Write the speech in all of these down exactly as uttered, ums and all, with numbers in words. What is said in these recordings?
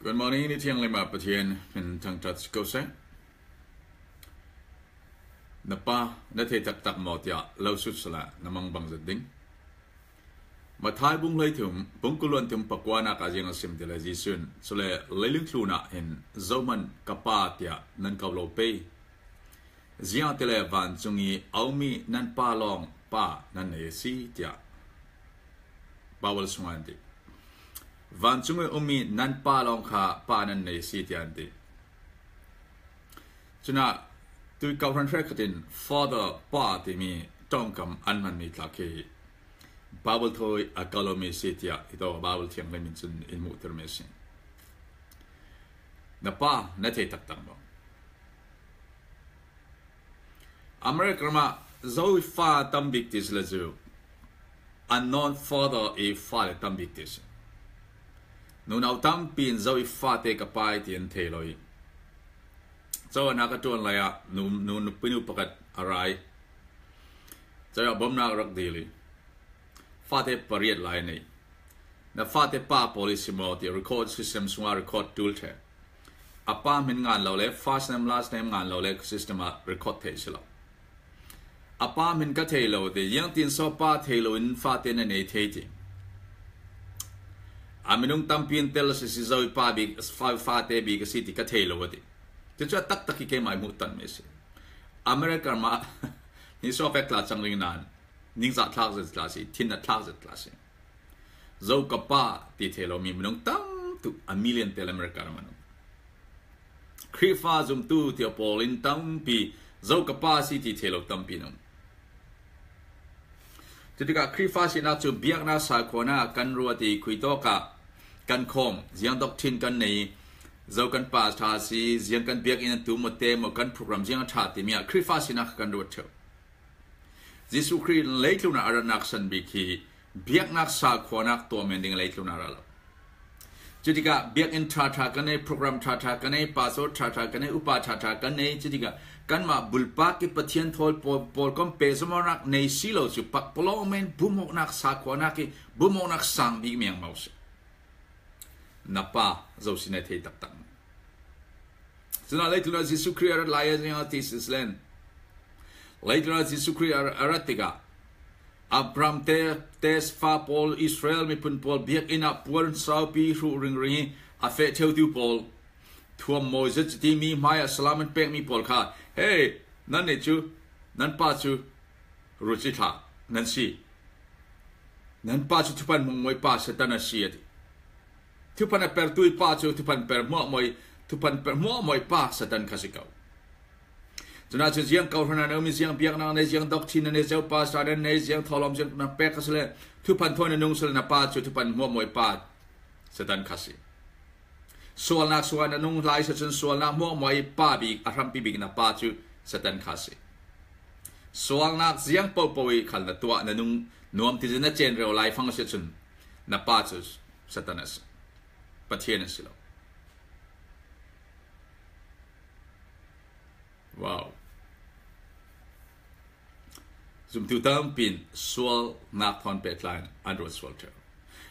Good morning, ni thiang lima Pathian min thangtat ko se. Na pa, na thei taktak maw tiah lo sut sala na mang bang zat ding. Mathai bung hlei thum, bung kuluan thum pakuanak a ziang a sim ti le Jesuh in, cule leiling tlunah hin Zohman ka pa tiah nan ko lo pei. Ziangahtile vancung i a ummi nan pa lawng pa nan nei a si tiah Baibal sungah an ti. Vancung i ummi nan pa lawng kha pa nan nei a si tiah an ti. Cunah tui kau hran hre khatin Father pa timi ṭongkam an hmanmi tla khi Baibal thawi a ko lomi si tiah hi tawh Baibal thianghlim in cun in hmuhtermi a si. Na pa na thei taktak maw? America ramah Zo i fa tam bik ti si le cu unknown father i fale tam bik ti si. Nunau tampi in Zo i fate ka pa i ti an thei lo i, Zo a nak a ṭuan lai ah nu, nu, nupinu pakhat a ra i, Zo a bomnak rak dil i, fate pariat lai nei. Na fate pa pawl i si maw ti record system sungah record tul ṭheh. A pa hmin ngan lo le first name last name ngan lo le system ah record theih si lo. A pa hmin ka thei lo ti, ziangtin so pa thei lo in fate na nei thei ti. A minung tampi in tel a si, si Zo i pa bik, fa, fate bik a si ti ka thei lo a ti. Cucu a taktak hi keimah i hmuhtonmi a si. America mah ni so pek tla cang ring nan ningzah thlak zet tla si, thin a thlak zet tla si. Zo ka pa ti thei lomi minung tam tuk a million tel America ram an um. Khrihfa zumtu ti a pawl in tampi Zo ka pa si ti thei lo tampi an um. Cutikah Khrihfa sinak cu biaknak sakhuanak kan ruat i khuitawk ah kan khawm, ziang doctrine kan nei, Zo kan pa ṭha si, ziang kan biakinn a tu maw te maw kan program ziang a ṭha timi ah Khrihfa sinak kan ruat ṭheu. Jesuh Khrih in leitlun ah a ratnak san bik hi biaknak sakhuanak tuah men ding leitlun ah a ra lo. Cutikah biakinn ṭhaṭha kan nei, program ṭhaṭha kan nei, pastor ṭhaṭha kan nei, upa ṭhaṭha kan nei, cutikah kanmah bulpak i Pathian thawi pawl, pawlkom pehzom awknak nei si lo cu pakpalawng men bumawknak sakhuanak i bumawknak sang bik miang maw si. Na pa zo si na thei taktak. Cunah leitlun ah Jesuh Khrih a rat lai ah ziang a ti si len. Leitlun ah Jesuh Khrih a, a rat tikah Abraham te, te fa pawl, Israel miphun pawl biakinn ah puan saupi hruh ringring i a feh ṭheutu pawl, thuam mawi zet timi hmai ah salam an pekmi pawl kha, hei, nannih cu, nan pa cu ruci thla nan si. Nan pa cu thuphan hmuahmawi pa Satan a si a ti. Thuphan a pertu i pa cu thuphan per hmuahmawi, thuphan per hmuahmawi pa Satan kha si ko. Cunah cun ziang kohhran a na ummi, ziang biaknak nei, ziang doctrine a nei, ziang pastor a nei, ziang thawhlawm ziang na pek kha si le, thuphan thawi na nung si le na pa cu thuphan hmuahmawi pa Satan kha si. Sualnak sungah na nung lai si cun sualnak hmuahmawi pa bik, a hrampi bik na pa cu Satan kha si. Sualnak ziang pohpoh i khal na tuah, na nung nuam ti na cen rero lai fang si cun na pa cu Satan a si. Pathian a si lo. Wow. Zumtu tampi in sualnak thawn pek tla in an ruat sual ṭheu.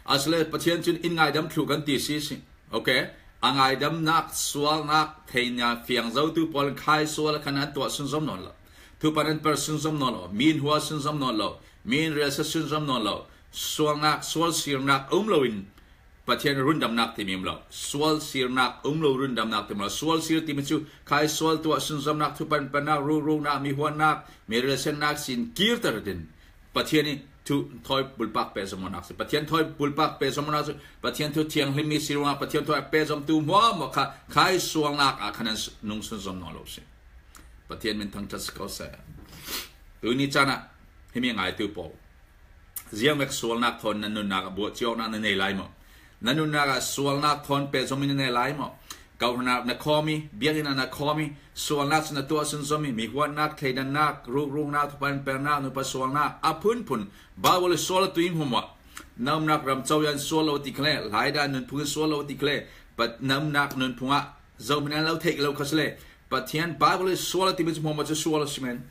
Asile Pathian cun in ngaidam thluh kan ti si si. Okay. A ngaidamnak sualnak theihnak fiang zotu pawl in khai sual khan an tuah sunzom nawn lo. Thuphan an per sunzom nawn lo. Mi in hua sunzom nawn lo. Mi in relsa sunzom nawn lo. Sualnak, sual sirnak a um loin Pathian rundamnak timi um lo. Sual sirnak um lo, rundamnak timi um lo. Sual sir timi cu khai sual tuah, sunzomnak, thuphan pernak, rukruknak, mi huatnak, mi relsennak sin kirter din Pathian i thu thawi bulpak pehzom awknak si. Pathian thawi bulpak pehzom awknak si. Pathian thu thianghlim mi si ruangah Pathian thawi a pehzomtu hmuahhmuah kha khai sualnak ah khan an nung sunzom nawn lo si. Pathian min thangṭhat si ko seh. Tuni caan ah himi ngaitu pawl, ziangvek sualnak thawn nan nunnak ah buahciawknak na nei lai maw? Nan nunnak ah sualnak thawn pehzom in na nei lai maw? Kohhran ah na khawm i, biakinn ah na khawm i, sualnak cu na tuah sunzom i, mi huatnak, thleidannak, rukruknak, thuphan pernak, nupa sualnak, a phunphun Baibal i sual a tui hmuahhmuah, na umnak ram co in sual lo ti kha le, hlaidan nunphung in sual lo ti kha le, na umnak nunphung ah zohman an lo theih lo kha si le, Pathian Baibal i sual a timi cu hmuahhmuah cu sual a si men.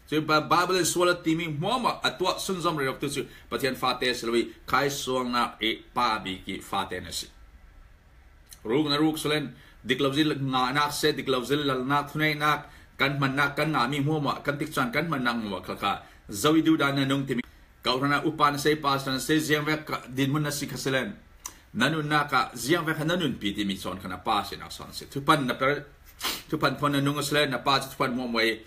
Cu Ba-, Baibal in sual a timi hmuahhmuah a tuah sunzom rero tu cu Pathian fate a si lo i, khai sualnak i pa bik i fate na si. Ruk na ruk selen, dik lo zil ngahnak se, dik lo zil lalnak, thuneihnak, kan hmannak, kan ngah mi hmuahmuah, kan tikcaan kan hmannak hmuahmuah khalkha zo i duhdan na nung timi. Kohran ah upa na sei, pastor na sei, ziangvek dinhmun na si kha selen, na nunnak ah ziangvek na nunpi timi sawn kha na pa sinak sawn si. Thuphan na per, thuphan thawn na nung a selen, na pa cu thuphan hmuahmuah i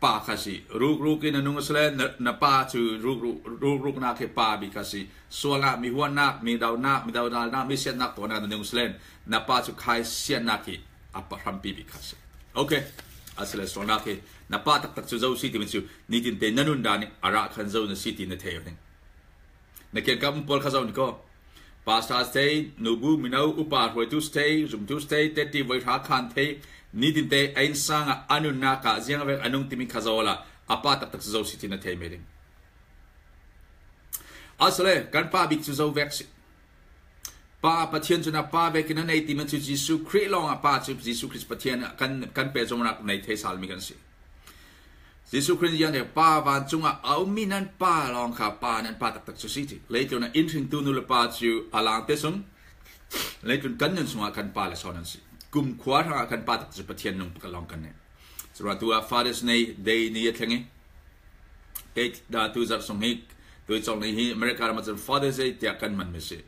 pa kha si. Rukruk in na nung a selen, na, na pa cu rukruk, rukruknak hi pa bik kha si. Sualnak, mi huatnak, mi donak, mi dodalnak, mi siatnak tuahnak na nung a selen, na pa cu khai siatnak hi a pa hrampi bik kha si. Okay. A selen sualnak hi na pa taktak cu zo si timi cu nitin te na nun dan i a rah khan zo na si ti na thei ding. Na kiangkap um pawl kha zo ni ko. Pastor si thei, nubu, mino, upa hruaitu si thei, zumtu si thei, tetti voi hra khan thei, nitin te a innsang ah a nunnak ah ziangvek a nung timi kha zo la, a pa taktak cu zo si ti na thei me ding. Asile, kan pa bik cu zo vek si. Pa Pathian cu na pa vekin na nei timi cu Jesuh Khrih lawng ah pa cu Jesuh Khrih Pathian kan, kan pehzomnak nei thei sal mi kan si. Jesuh Khrih ziang le pa vancung ah a ummi nan pa lawng kha pa nan pa taktak cu si ti. Leitlun ah in hringtu nu le pa cu a lang te sung, leitlun kan nun sungah kan pa le sawn an si. Kumkhua hrangah kan pa taktak cu Pathian nung pakhat lawng kan nei. Cun tu ah Father's Day ni a thleng i, kei, ah, tu zarh sung hi, tu i cawk ni hi America ram ah cun Father's Day tiah kan hmanmi si.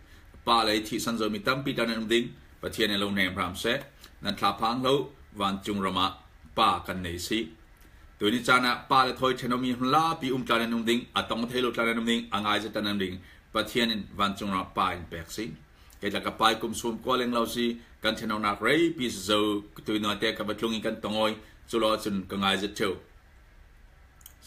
Pa le i thihsan zomi tampi tla nan um ding, Pathian in lo hnem hram seh, nan thlaphang lo, vancung ram ah pa kan nei si. Tuini caan ah pa le thawi ṭhen awmi hmalapi um tla nan um ding, a tong thei lo tla nan um ding, a ngaizet tla nan um ding, Pathian in vancung ram ah pa in pek si. Kei tla ka pa i kum sawm kua leng lo si, kan ṭhenawknak reipi si zo, tuinaite ka va tlung i kan tongawi, cu law cun ka ngaizet ṭheu.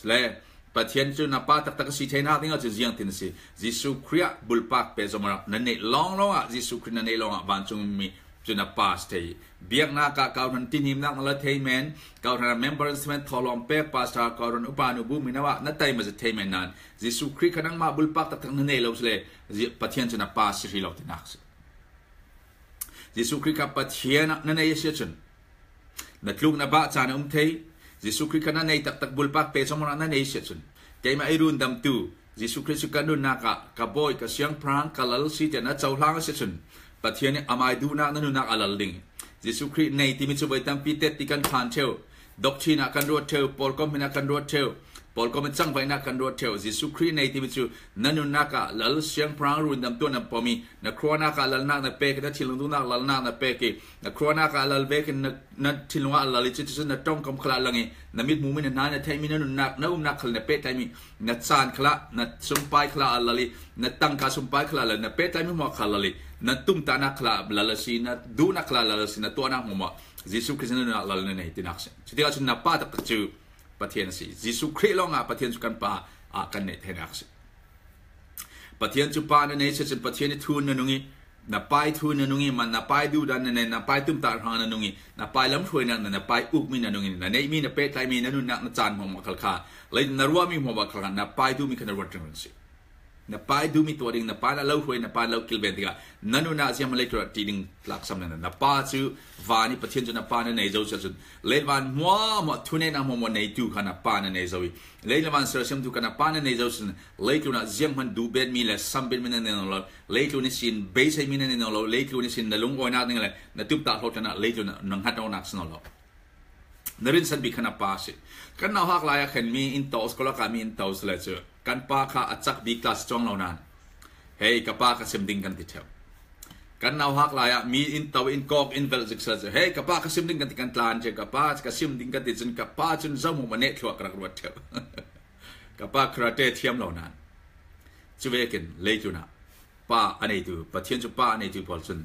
Sile, Pathian cu na pa taktak a si theinak ding ahcun ziangtin a si. Jesuh Khrih ah bulpak pehzom awk na neih lawnglawng ah, Jesuh Khrih na neih lawng ah vancung mi cu na pa si thei. Biaknak ah kawhhran tinhimnak na la thei men, kawhhran ah member an si men, thawhlawm pek, pastor, kawhhran upa, nubu, mino ah na taima zet thei men nain, Jesuh Khrih kha nangmah bulpak taktak na nei lo sile, Pathian cu na pa si hrih lo tinak si. Jesuh Khrih kha Pathian ah na nei a si ahcun, na tluk na bah caan a um thei. Jesuh Khrih kha na nei taktak bulpak pehzom awknak na nei a si ahcun, keimah i rundamtu Jesuh Khrih cu ka nunnak ah ka bawi, ka siangpahrang, ka lal si tiah na cohlang a si ahcun, Pathian nih amai duhnak na nunnak a lal ding. Jesuh Khrih nei timi cu voi tampi tetti kan phan ṭheu. Doctrine ah kan ruat ṭheu, pawlkom hmin ah kan ruat ṭheu, pawlkom in cangvaihnak kan ruat ṭheu. Jesuh Khrih nei timi cu na nunnak ah lal, siangpahrang, rundamtu na pom i, na khuanak ah lalnak na pek i, na thinlung duhnak lalnak na pek i, na khuanak ah lal vekin na, na thinlung ah lal i, cuticun na ṭongkom khalah lang i, na mithmuhmi, na hna na theihmi, na nunnak, na umnak khal na pehtlaimi, na caan khalah, na sumpai khalah a lal i, na tangka sumpai khalah lal, na pehtlaimi hmuah kha lal i, na tumtahnak khalah lal a si, na duhnak khalah lal a si, na tuahnak hmuahmuah Jesuh Khrih na nunnak lal na nei tinak si. Cutikah cun na pa taktak cu Pathian a si. Jesuh Khrih lawngah Pathian cu kan pa ah kan neih theinak a si. Pathian cu pa na nei si ahcun Pathian i thu na nung i, na pa i thu na nung i, man na pa i duhdan na nei, na pa i tumtah hrang na nung i, na pa i lamhruainak na, na pa i ukmi na nung i, na neihmi, na pehtlaimi, na nunnak, na caan hmuahmuah khalkha, lei na ruahmi hmuahmuah khalkha, na pa i duhmi kha na ruat ringring si. Na pa i duhmi tuah ding, na pa na lo hruai, na pa na lo kilven tikah na nunnak zianghman leitlun ah ṭih ding tlaksam na, na pa cu van i Pathian cu na pa na nei zo si ahcun, leivan hmuahhmuah, thuneihnak hmuahhmuah neitu kha na pa na nei zo i, lei le van sersiamtu kha na pa na nei zo si ahcun, leitlun ah zianghman duhbenmi le sambinmi na nei nawn lo, leitlun ihsin beiseimi na nei nawn lo, leitlun ihsin na lungawinak ding le na tumtah hlawhtlinnak leitlun ah na hngat awknak si nawn lo. Na rinsan bik kha na pa a si. Kan nauhak lai ah khin mi in to, school ah mi in to si le cu, kan pa kha a cak bik tla si cuang lo nain, hei, ka pa ka sim ding kan ti ṭheu. Kan nauhak lai ah mi in to, in kawk, in velh zik si le cu, hei, ka pa ka sim ding kan ti, kan tlan ṭheu, ka pa ka sim ding kan ti cun, ka pa cun zohmuh ma neh thluah ka rak ruat ṭheu. Ka pa karate thiam lo nain. Cuvekin leitlun ah pa a neitu, Pathian cu pa a neitu pawl cun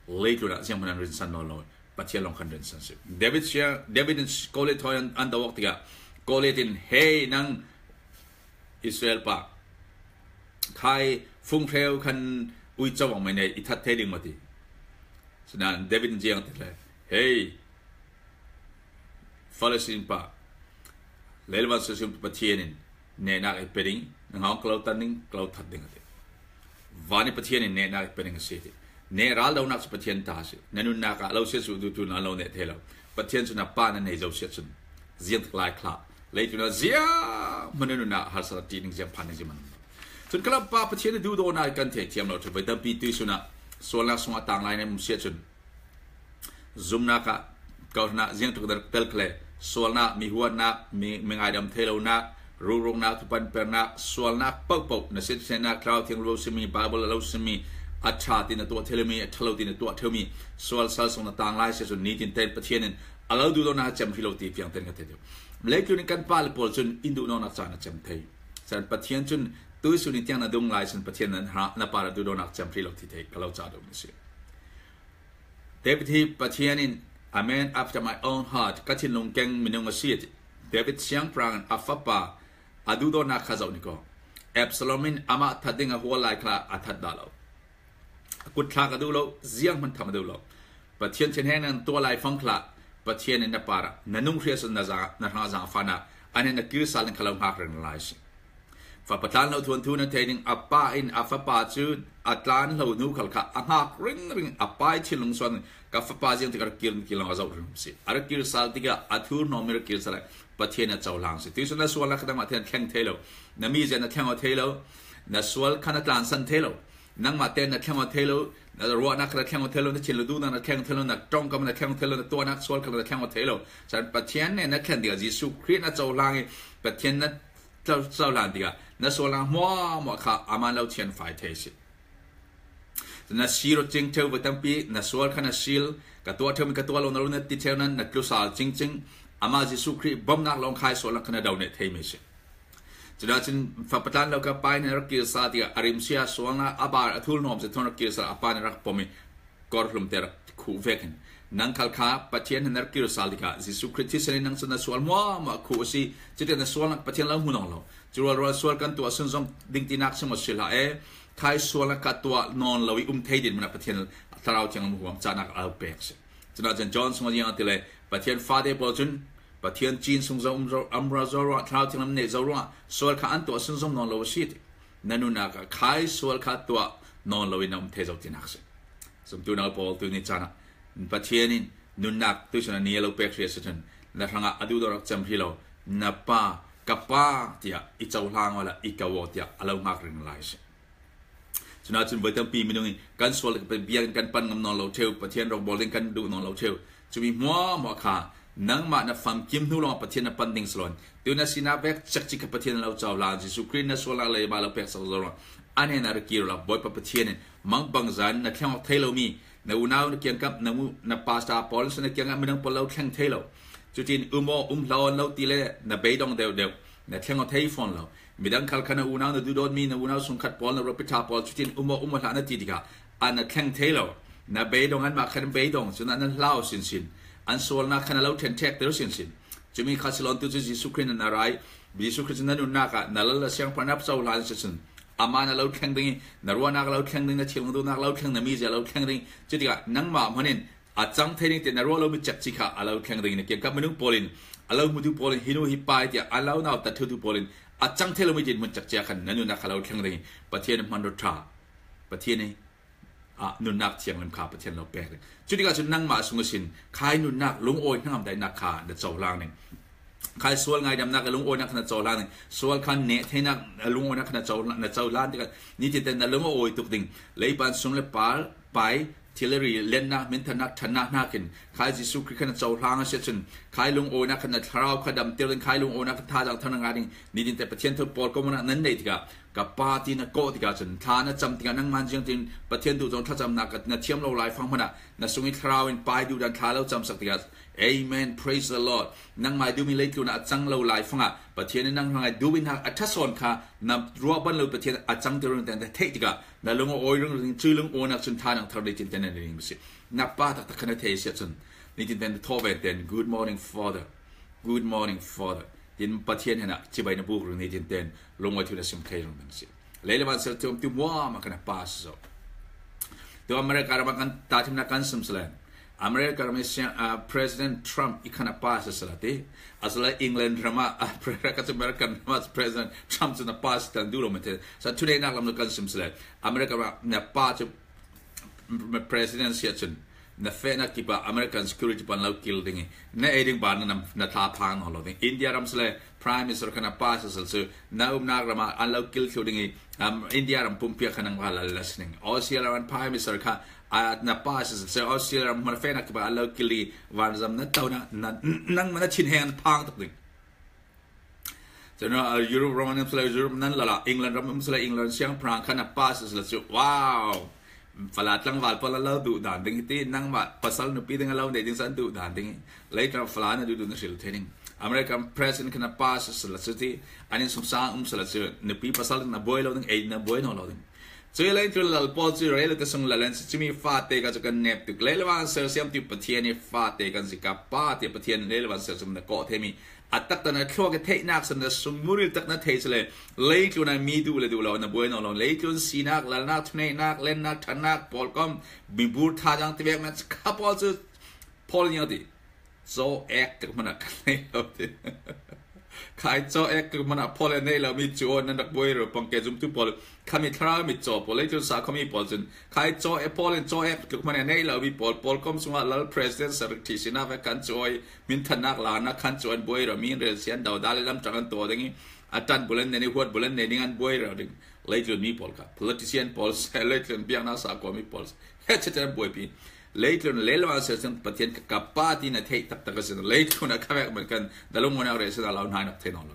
leitlun ah zianghman an rinsan nawn lo, Pathian lawng khan rinsan si. David sia, David in Goliath thawi an, an do awk tikah Goliath in, hei nang Israel pa, khai funghreu khan uico awk mai nei, i that thei ding maw ti. Sinain David in ziang ti le, hei, Palestine pa, leilawan susim Pathian in nehnak i pe ding, na ngaung ka lo tan ding, ka lo that ding a ti. Van i Pathian in nehnak i pe ding a si ti. Neh ral donak cu Pathian ta a si. Na nunnak ah lo si cu dutu na lo neh thei lo. Pathian cu na pa na nei zo si ahcun, ziangtik lai khlah, leitlun ah zianghman na nunnak harsa ṭi ding, ziangphan ding zianghman. Cun ka lam pa Pathian i duhdawtnak i kan thei thiam lo cu voi tampi tuisun ah sualnak sungah tang lai na um si ahcun, Zumnak ah, kawhnak ziangtluk tel kha le, sualnak, mi huatnak, mi, mi ngaidam thei lonak, rukruaknak, thupanpernak, sualnak pohpoh, na siatnak, Thlarau Thiang lo simi, Bible lo simi, a ṭha ti na tuah thei lomi, a ṭha lo ti na tuah thei lomi, sual sal sung na tang lai si cun nitin ten Pathian in a lo duhdawtnak a cem hrih lo ti fiang ten ka thei deuh. Leitlun in kan pa le pawl cun in duhdawtnak ca na cem thei. Cun Pathian cun tuisun in tiang na dung lai cun Pathian na, na pa le duhdawtnak cem hrih lo ti thei ka lo ca deuh na si. David hi Pathian in, "A man after my own heart, ka thinlung keng minung a si," a ti. David siangpahrang in a fapa a duhdawtnak kha zoh ni ko. Absalom in amah that ding a hual lai kha a that dah lo. A kut thlak a duh lo, zianghman tham a duh lo. Pathian thinhengnak tuah lai fang kha, Pathian in na pa le na nung hriasa na za, na hrang zaangfahnak, an in na kir sal in kha lo hngak ring lai si. Fapa tlan lo thuanthu na thei ding, a pa in a fapa cu a tlan lo hnu khal kha a hngak ringring, a pa i thinlung suan, ka fapa ziang tikah rak kir, kir lo a zoh ring si. A rak kir sal tikah a thurhnawm mi rak kir sal lai, Pathian a cohlang si. Tuisun na sual kha dang mah thleng thei lo, na mizia na thleng aw thei lo, na sual kha na tlansan thei lo, nangmah te na thleng aw thei lo, na ruahnak kha na thleng aw thei lo, na thinlung duhnak na thleng thei lo, na ṭongkam na thleng thei lo, na tuahnak sual kha na thleng aw thei lo. Cun Pathian nih na thlen dingah Jesuh Khrih na cohlang i Pathian na cohlan tikah na sualnak hmuahhmuah kha amah lo thianfai thei si. Na sir aw cing ṭheu va tampi, na sual kha na sil, ka tuah ṭheu mi ka tuah lo na lo na ti ṭheu nan na tlusal cingcing, amah Jesuh Khrih bomnak lawng kha i sualnak kha na do neh thei mi si. Cun ahcun fapa tlan lo ka pa in na rak kir sal tikah a rimsia sualnak a bar a thurhnawm si thawn rak kir sal a pa in rak pom i kawrhlum te rak khuh vekin, nang khal kha Pathian hna na rak kir sal tikah Jesuh Khrih thisen in nang cu na sual hmuahhmuah khuh a si. Cuti na sualnak Pathian lo hmu nawn lo. Cu rualrual sual kan tuah sunzawm ding tinak si maw si hlah e. Kha i sualnak kha tuah nawn lo i um thei ding hmun ah Pathian Thlarau Thiang huam cahnak a lo pek si. Cun ahcun John sung a ziang a ti le, Pathian fate pawl cun Pathian cin sung zo um zo, um zo ruah, Thlarau Thiang lam neih zo ruah, sual kha an tuah sunzawm nawn lo a si ti. Na nunnak ah kha i sual kha tuah nawn lo in na um thei zo tinak si. Zumtu no pawl, tuni caan ah Pathian in nunnak tuisun a ni a lo pek hri a si cun, na hrangah a duhdawtnak cem hri lo, na pa, ka pa tiah i cohlang awla i ko aw tiah a lo hngak ring lai a si. Cun ahcun voi tampi minung in kan sual biakinn kan pan ngam nawn lo ṭheu, Pathian rawngbawl ding kan duh nawn lo ṭheu. Cumi hmuahhmuah kha nangmah na famkim hnu lawngah Pathian na pan ding si loin, tu na sinak vek cekci kha Pathian a lo cohlang, Jesuh Khrih na sualnak lei mah lo pek sak zo ruang, a hnen a rak kir awla Bawipa Pathian in mangbangza in na thleng awk thei lomi, na unau na kiangkap, na mu, na pastor pawl na kiangkap midang pawl lo thleng thei lo. Cutin um aw, um hlah aw an lo ti le na beidong deuhdeuh, na thleng aw thei fawn lo. Midang khal kha na unau na duhdawtmi, na unau sungkhat pawl, na ruahpi ṭha pawl, cutin um aw, um aw hlah na ti tikah an na thleng thei lo. Na beidong anmah khan an beidong, cun an hlau sinsin. An sualnak khan a lo ṭhenṭhekter sinsin. Cumi kha si loin tu cu Jesuh Khrih na na ra i, Jesuh Khrih cu na nunnak ah na Lal le Siangpahrang na cohlan si cun, amah na lo thleng ding i, na ruahnak a lo thleng ding, na thinlung duhnak a lo thleng, na mizia a lo thleng ding. Cutikah nangmah hmanh in a cang thei ding tiah na ruah lomi cekci kha a lo thleng ding i, na kiangkap minung pawl in, a lo hmutu pawl in, hi nu hi pa i tiah a lo nautat ṭheutu pawl in a cang thei lomi dinhmun cekci ah khan na nunnak kha a lo thleng ding i, Pathian hmanraw ṭha, Pathian i, ah, nunnak thianghlim kha Pathian lo pek ding. Cutikah cun nangmah sung ihsin khai nunnak, lungawi hnangam daihnak kha na cohlang ding. Khai sual ngaidamnak, lungawinak kha na cohlang ding. Sual kha neh theinak, lungawinak kha na co-, na cohlan tikah nitin te na lungawi tuk ding. Leiban sum le par, pai, thilri, lennak, minthannak, ṭhannak hnakin khai Jesuh Khrih kha na cohlang a si ahcun, khai lungawinak kha na thlarau kha damter ding, khai lungawinak kha thazaang thar na ngah ding. Nitin te Pathian thawn pawl ko hmanh ah nan neih tikah, ka pa ti na kawh tikah cun, thla na cam tikah, nangmah ziangtin Pathian duh zong thlacamnak ka na thiam lo lai fang hmanh ah na sung i thlarau in pai duhdan thla lo camsak tikah, Amen, praise the Lord. Nangmah i duhmi leitlun ah a cang lo lai fangah Pathian in nang hlangai duhmi hna a ṭha sawn kha na ruah ban lo Pathian a cangter ringten theih tikah na lung a awi ringring, cui lungawinak cun tha nang thar nitin ten na ring si. Na pa taktak kha na thei si ahcun nitin ten thawh ve ten, "Good morning, Father. Good morning, Father." Tin Pathian hna cibai na buk ring nitin ten lungawi thu na sim thei ringring si. Lei le van ser tuamtu hmuahhmuah kha na pa si zo. Tu America ram ah kan tahṭhimnak kan sim si le, America ram i siang, ah, President Trump i khan a pa si si la ti. Asile England ram ah, ah, Pre-, ka cu American ram ah President Trump cu na pa si tan duh lo mete. Sa thuneihnak lam kan sim si le, America ram ah na pa cu President si ahcun na fehnak kip ah American security pan lo kil ding i, na ei ding ban na, na thla phang nawn lo ding. India ram si le, Prime Minister kha na pa si si cu na umnak ram ah an lo kil thlu ding i, um, India ram pumpi ah kha nang va lal la si ding. Australia ram Prime Minister kha A na pass se Australia ram hmar fena kiba a lo kili vanzam na tau na, na, nang mana chin hen phang tak ding. Chana, uh, Europe ram an sala Europe nan lala, England ram sala England siang prang kana pass sala chu. Wow. Fala tlang val pala lo duh dan ding ti nang ma pasal nupi ding lo nei ding san duh dan ding. Later fala na duh duh na sil thei ding. American president kana pass sala chu ti, anin sum sang um sala chu, nupi pasal na buai lo ding, ei na buai no lo ding. Chu lai tu lal pawl chu rel ta sung lalan chu mi fate ka chu kan nep tuk. Lel van ser siam tu Pathian ni fate kan zika pa ti Pathian lel van ser siam na ko themi. A tak ta na thluak e theihnak san na sung muril tak na thei sele. Leitlun a mi duh le duh lo na buai no lo. Leitlun sinak, lalnak, thuneinak, lennak, thannak, pawl kom, mi bur tha jang ti vek na kha pawl chu pawl ni ti. Chaw ek tuk mana kan nei lo ti. Khai chaw ek tuk mana pawl e nei lo mi chu on nan rak buai ro pang ke zum tu pawl. Khami thara mi chaw pawl leitlun sa khami pawl chun. Khai chaw e pawl in chaw ek tuk mana nei lo mi pawl. Pawl kom sunga lal president sa rik thi sina ve kan chaw e. Min thannak la na khan chuan buai ro mi rel sian dau dal lam tang an to ding i. A tan bulan ne ni huat bulan ne ding an buai ro ding. Leitlun mi pawl ka. Politician pawl se leitlun biang na sa ko mi pawl se. He che che buai pi. Leitlun lel van se sen Pathian ka, ka pa ti na thei tak tak sen. Leitlun a ka vek man kan. Dalung mo na re sen a lau nai nak thei no lo.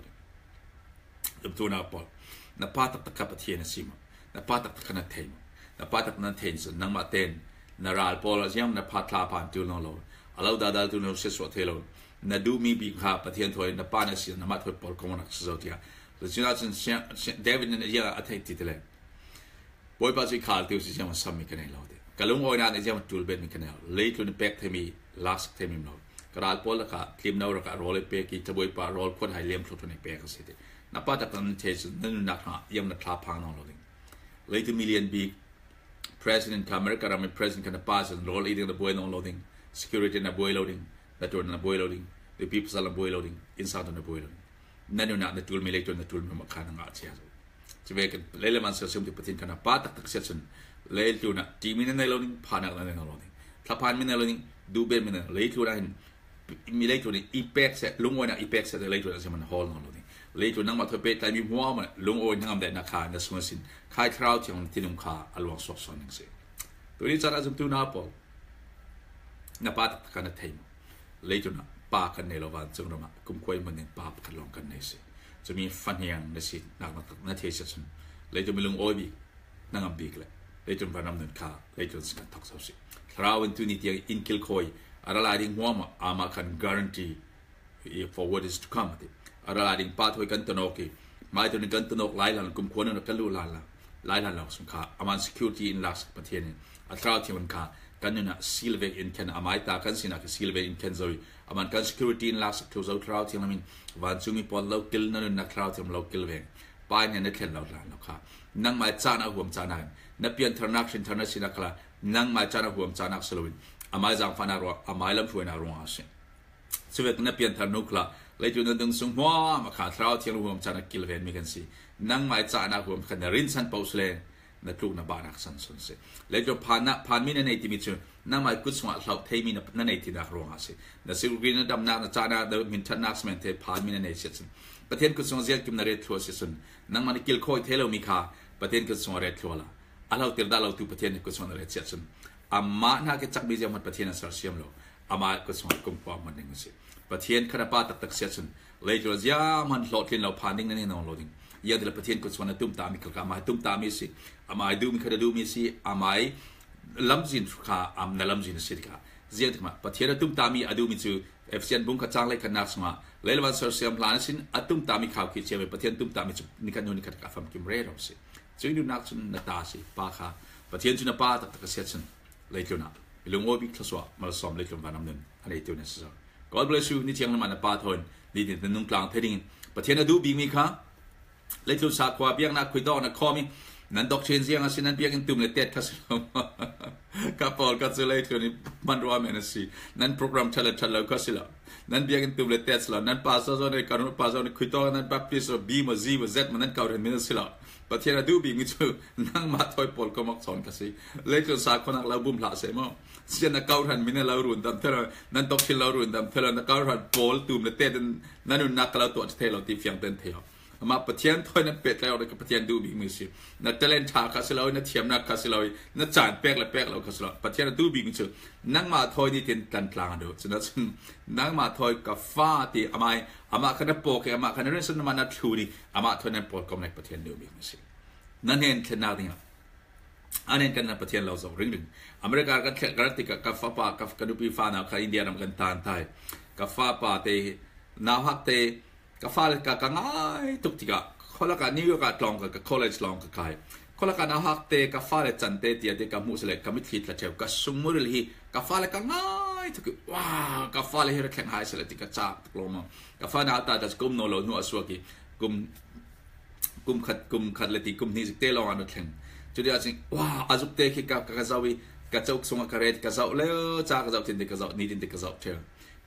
Lam tu na pawl. Na pa tak tak ka Pathian a sima. Na pa tak tak ka na thei mo. Na pa tak na thei sen. Nang ma ten. Na ral pawl a ziam na pa tla pan tu no lo. A lo da dal tu no se so thei lo. Na duh mi bik kha Pathian thoi, na pa na sia, na ma thoi pawl kong nak sa zo tia. Zina chin David na ya a thei ti te le. Bawipa chu i khal tiu si ziang sam mi ka nei lo te. Ka lungawina na ziang tul bet mi ka nei lo. Leitlun pek thei mi, lasak thei mi lo. Ka ral pawl la ka tlim no ra ka rol e pek i ta Bawipa rol khot hai liam thlo thlo nei pek a si te. Na pa tak tan thei chu na nunnak hna yam na thla phang no lo ding. Leitlun million bik president ka America ram i president ka na pa chu rol i ding na buai no lo ding. Security na buai lo ding. Na tur na buai lo ding. Nupi pasal na buai lo ding. Insang tu na buai lo ding. Na nunnak na tul mi leitlun na tul mi ma kha na ngah chia zo. Chive kan lele man sel siam ti Pathian kana pa tak tak siat sun. Leitlun na ti mi na nei lo ding, phanak na nei lo ding. Thla phan mi na lo ding, du ben mi na leitlun na hin mi leitlun i pek se, lungawina i pek se leitlun na siam man hol no lo ding. Leitlun nang ma thoi pek tai mi hua ma lungawina ngam de na kha na sun sin. Khai thrau thiang ti nung kha a luang sok son ning se. Tu ni chan a zum tu na pawl. Na pa tak tak na thei mo. Leitlun na pa kan nei lo van chung rama kum koi man ning pa kan long kan nei se. Chu mi fan hiang na si nak na tak na thei se sun. Leitlun mi lungawina bik na ngam bik le. Leitlun van nam nun kha leitlun sin kan thok sau si. Thrau in tu ni tiang in kil khoi. A ra lai ding huam a ma kan guarantee i for what is to come ti. A ra lai ding pa thoi kan tonok i. Mai tu ni kan tonok lai lan kum khuan na kan lu lan la. Lai lan la sung kha. Aman security in lak sak Pathian in. A thrau thiang kha. Kan nuna sil ve in kan amai ta kan sina ka sil ve in kan zoi. Aman kan security in lak sak thu zo thrau thiang lamin. Van chung mi pon lo kil na nun na thrau thiang lo kil ve. Pa in na thlen lo lan lo kha. Nang mai cha na huam cha na. Na pian thar nak sin thar na sina kala. Nang mai cha na huam cha nak saloin. Amai zang fa na ruang. Amai lam thuai na ruang a sin. Chuvek na pian thar nuk la, leitlun na dung sung hua ma kha thrau thiang huam cha na kil ven mi kan si. Nang mai cha na huam khan na rin san pau sle, na tluk na ba nak san sun si. Leitlun phan na, phan mi na nei ti mi chu, nang mai kut sung a hlau thei mi na, na nei ti nak ruang a si. Na si rin na dam nak, na cha na, na min chan nak smen thei phan mi na nei siat sun. Pathian kut sung a ziak kim na ret thlua si sun. Nang ma na kil khoi thei lo mi kha, Pathian kut sung a ret thlua la. A hlau tir da lo tu Pathian kut sung a na ret siat sun. Amah hna ke chak mi ziak mat Pathian a sar siam lo. Amah kut sung a kum kua man ding si. Pathian khat a pa tak tak siat sun. Leitlun ziah man hlawh tlin lo phan ding na ni nong lo ding. Ia dila Pathian kut suan a tum ta mi kal ka amai tum ta mi si. Amai du mi khat a du mi si. Amai lamzin kha am na lamzin si ka. Ziah dikma Pathian a tum ta mi a du mi chu Efesian bung khat chang lei khat nak sunga. Leilawan sar siam hlan sin a tum ta mi khau ki chiam Pathian tum ta mi chu ni khat nu ni khat ka fam kim re ro si. Chu nu nak chun na ta si pa kha. Pathian chu na pa tak tak siat sun. Leitlun a. Ilung o bik thlasua mal som leitlun vanam nun. Anei tu na sa. God bless you. Ni thiang lama na pa thon. Ni tin nung tlang thei ding. Pathian a du bik mi kha. Leitlun sa khua biak na khui dawh na khaw mi. Nan dok chen ziang a si nan biak in tum le tet kha si lo. Ka pawl ka chu leitlun i man rua men a si. Nan program thala thala kha si lo. Nan biak in tum le tet si lo. Nan pa sa zo ne ka nu pa zo ne khui dawh nan baptist o bi ma zi ma zet ma nan kau ren min a si lo. Pathian a du bik mi chu nang ma thoi pawl ko mak chon ka si. Leitlun sa khonak lo bum hlah se mo. Sian na kau ran min a lo run dam thela, nan tok thil lo run dam thela, na kau ran pawl tum le tet nan nun nak ka lo tuah thei lo ti fiang ten thei lo. Amah Pathian thawi nan pek lai awk le ka Pathian duh bik mi si. Na talent ṭha kha si lo, na thiamna kha si lo, na caan pek le pek lo kha si lo. Pathian a duh bik mi cu nangmah thawi ni tin tlan tlang a duh. Cun, cun nangmah thawi ka fa ti amah, amah kha na pawk i, amah kha na riansan, amah na thlu ni, amah thawi nan pawlkom lai Pathian duh bik mi si. Na hnen thlennak dingah a hnen kan nan Pathian lo zoh ringring. America kan thleng kan rat tikah ka fapa, ka, ka nupi fa nau kha India ram kan tan tai. Ka fapa te, nauhak te, ka fale ka, ka ngai tuk tikah, khualakah New York ah tlawng ka, ka college lawng ka kai. Khualakah nauhak te, ka fale can te, tiah te ka hmuh si le ka mitthli tla ṭheu, ka sungmuril hi ka fale ka ngai tuk i, wa, ka fale hi ra thleng hai si le ti ka cak tuk lawng. Ka fa nau ta, ta kum no lo hnu a suak i, kum, kum khat, kum khat le ti, kum hnih zik te lawng an thleng. Cuti ah cun, wa, a zuk te khi ka, ka, ka zoh i, ka cuk sungah ka ret, ka zoh le, ca ka zoh, tin te ka zoh, ni tin te ka zoh ṭheu.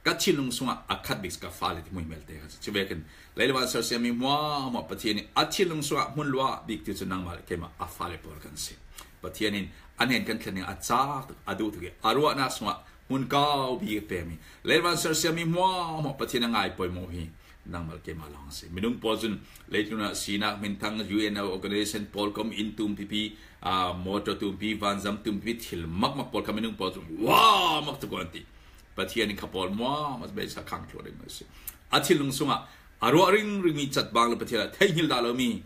Ka thinlung sungah a khat bik ka fale ti hmuihmel te kha si. Cuvekin leilawan sersiammi hmuahhmuah Pathian nih a thinlung sungah hmun luah bik ti cu nangmah le keimah a fale pawl kan si. Pathian in a hnen kan thlen ning a cak tuk, a duh tuk i a ruahnak sungah hmun kau bik a pemi. Leilawan sersiammi hmuahhmuah Pathian a ngai poimawh hi nangmah le keimah lawng a si. Minung pawl cun leitlun ah sinak, hminthang, U N organization, pawlkom, inn tum pipi, aa, motor tum pipi, vanzam tum pipi, thil makmak pawl kha minung pawl cun wa mak tuk an ti. Pathian in kha pawl hmuahhmuah beisa khang thluah ding a si. A thinlung sungah a ruah ringring mi catbang le Pathian a theihnghilh dah lomi,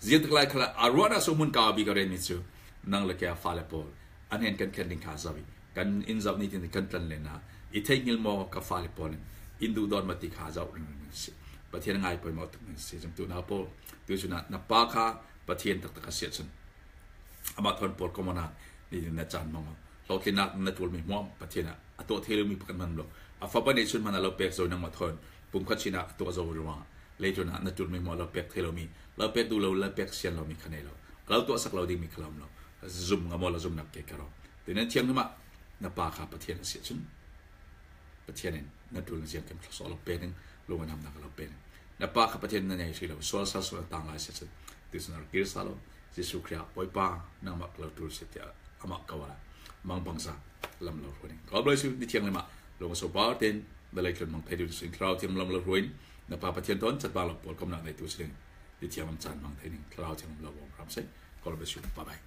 ziangtik lai khal ah a ruahnak sung hmun kau bik a renmi cu nang le kei a fale pawl a hnen kan khen ding kha zoh i, kan in zoh ni tin kan tlan lenah i theihnghilh maw ka fale pawl in in duhdawn maw ti kha zoh ringring mi si. Pathian a ngai poimawh tuk mi si. Cun tu na pawl, tu cun na, na pa kha Pathian taktak a si ahcun amah thawn pawlkom awknak ni na caan hmang aw. Hlawhtlinnak na ṭulmi hmuahhmuah Pathian ah a tuah thei lomi pakhat hman lo. A fapa nih cun hman a lo pek zo nangmah thawn pumkhat sinah a tuah zo ruangah leitlun ah na ṭulmi hmuah lo pek thei lomi, lo pek duh lo, lo pek sian lomi kha nei lo. A lo tuahsak lo dingmi kha lo um lo. Zum ngam aw, lo zumnak ke ka rawh. Tuin nan thianghlim ah na pa kha Pathian a si ahcun Pathian in na ṭul na ziangkim thluasuah lo pek ning, lung in hamnak a lo pek ning. Na pa kha Pathian na nei hrih lo, sual sal sual a tang lai si ahcun, tucun a rak kir sal lo. Jesuh Khrih ah, Bawipa, nangmah ka lo ṭul si tiah amah ka uar ah mangbangza lam lo hruai ning. Ka uar si ni thianghlim ah lung a so par tein na leitlun mang thei ding si, Thlarau Thiang lam lo hruai in na pa Pathian thawn catbang lo pawlkomnak neitu si ding. Ni thianghlim caan mang thei ning, Thlarau Thiang lam lo bawm hram seh. Ka uar si, bye bye.